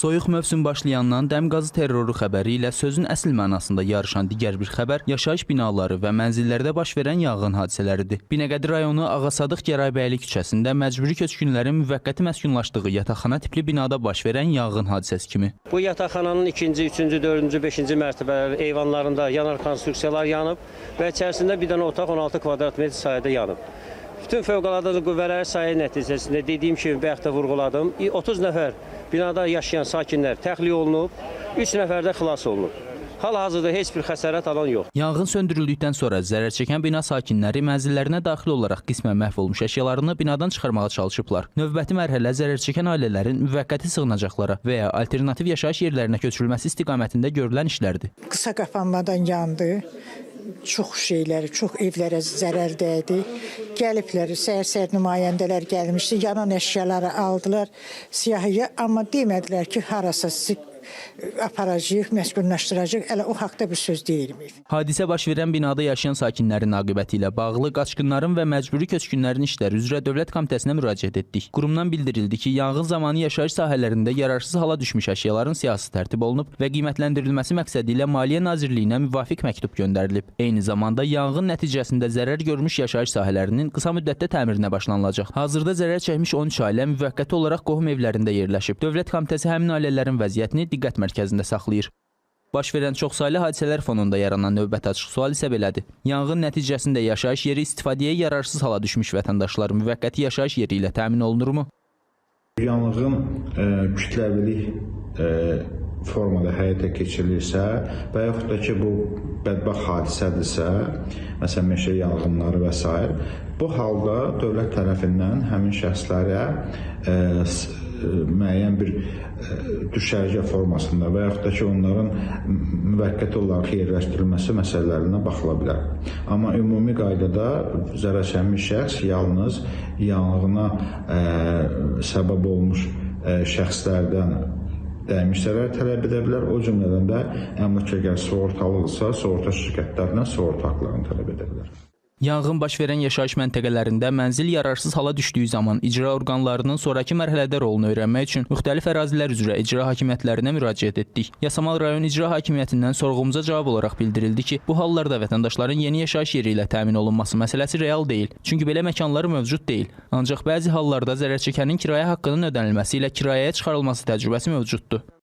Soyuq mövsüm başlayandan dəm qazı terroru xəbəri ilə sözün əsl mənasında yarışan digər bir xəbər yaşayış binaları və mənzillərdə baş verən yanğın hadisələridir. Binəqədi rayonu Ağasadıq Gəraybəyli küçəsində məcburi köçkünlərin müvəqqəti məskunlaşdığı yataqxana tipli binada baş verən yanğın hadisəsi kimi. Bu yataqxananın 2-ci, 3-cü, 4-cü, 5-ci mərtəbələri eyvanlarında yanar konstruksiyalar yanıb və içərisində bir dənə otaq 16 kvadrat metr sahədə yanıb. Bütün fövqəladə qüvvələr sayı nəticəsində dediyim kimi bayaq da vurğuladım. 30 nəfər binada yaşayan sakinlər təxliyə olunub, 3 nəfər də xilas olunub. Hal-hazırda heç bir xəsarət alan yoxdur. Yanğın söndürüldükdən sonra zərər çəkən bina sakinləri mənzillərinə daxil olaraq qismən məhv olmuş əşyalarını binadan çıxarmağa çalışıblar. Növbəti mərhələ zərər çəkən ailələrin müvəqqəti sığınacaqlara və ya alternativ yaşayış yerlərinə köçürülməsi istiqamətində görülən işlərdir. Qısa qapanmadan yandı. Çox şeyləri, çox evlərə zərər dəydi. Gəliblər, səhər-səhər nümayəndələr gəlmişdi, yanan əşyaları aldılar siyahıya, amma demədilər ki, harasa sizi aparacağıq, məskunlaşdıracağıq. Hələ o haqda bir söz deyilməyib. Hadisə baş verən binada yaşayan sakinlərin aqibəti ilə bağlı qaçqınların və məcburi köçkünlərin işləri üzrə Dövlət Komitəsinə müraciət etdik. Qurumdan bildirildi ki, yanğın zamanı yaşayış sahələrində yararsız hala düşmüş əşyaların siyahısı tərtib olunub və qiymətləndirilməsi məqsədi ilə Maliyyə Nazirliyinə müvafiq məktub göndərilib. Eyni zamanda yanğın nəticəsində zərər görmüş yaşayış sahələrinin qısa müddətdə təmirinə başlanılacaq. Hazırda zərər çəkmiş 13 ailə müvəqqəti olaraq qohum evlərində yerləşib. Dövlət Komitəsi həmin ailələrin vəziyyətini diqqət mərkəzində saxlayır. Baş verən çoxsaylı hadisələr fonunda yaranan növbəti açıq sual isə belədir. Yanğın nəticəsində yaşayış yeri istifadəyə yararsız hala düşmüş vətəndaşlar müvəqqəti yaşayış yeri ilə təmin olunurmu? Yanğın kütləvilik formada həyata keçirilirsə və yaxud da ki, bu bədbəxt hadisədirsə, məsələn, meşə yanğınları və s. bu halda dövlət tərəfindən həmin şəxslərə müəyyən bir düşərgə formasında və yaxud da ki, onların müvəqqəti olaraq yerləşdirilməsi məsələlərinə baxıla bilər. Amma ümumi qaydada zərər çəkmiş şəxs yalnız yanğına səbəb olmuş şəxslərdən dəymiş zərər tələb edə bilər. O cümlədən də əmlak əgər sığortalıdırsa, sığorta şirkətlərindən sığorta haqlarını tələb edə bilər. Yanğın baş verən yaşayış məntəqələrində mənzil yararsız hala düşdüyü zaman icra orqanlarının sonrakı mərhələdə rolunu öyrənmək üçün müxtəlif ərazilər üzrə icra hakimiyyətlərinə müraciət etdik. Yasamal rayon icra hakimiyyətindən sorğumuza cavab olaraq bildirildi ki, bu hallarda vətəndaşların yeni yaşayış yeri ilə təmin olunması məsələsi real deyil. Çünki belə məkanlar mövcud deyil. Ancaq bəzi hallarda zərər çəkənin kirayə haqqının ödənilməsi ilə kirayəyə çıxarılması təcrübəsi mövcuddur.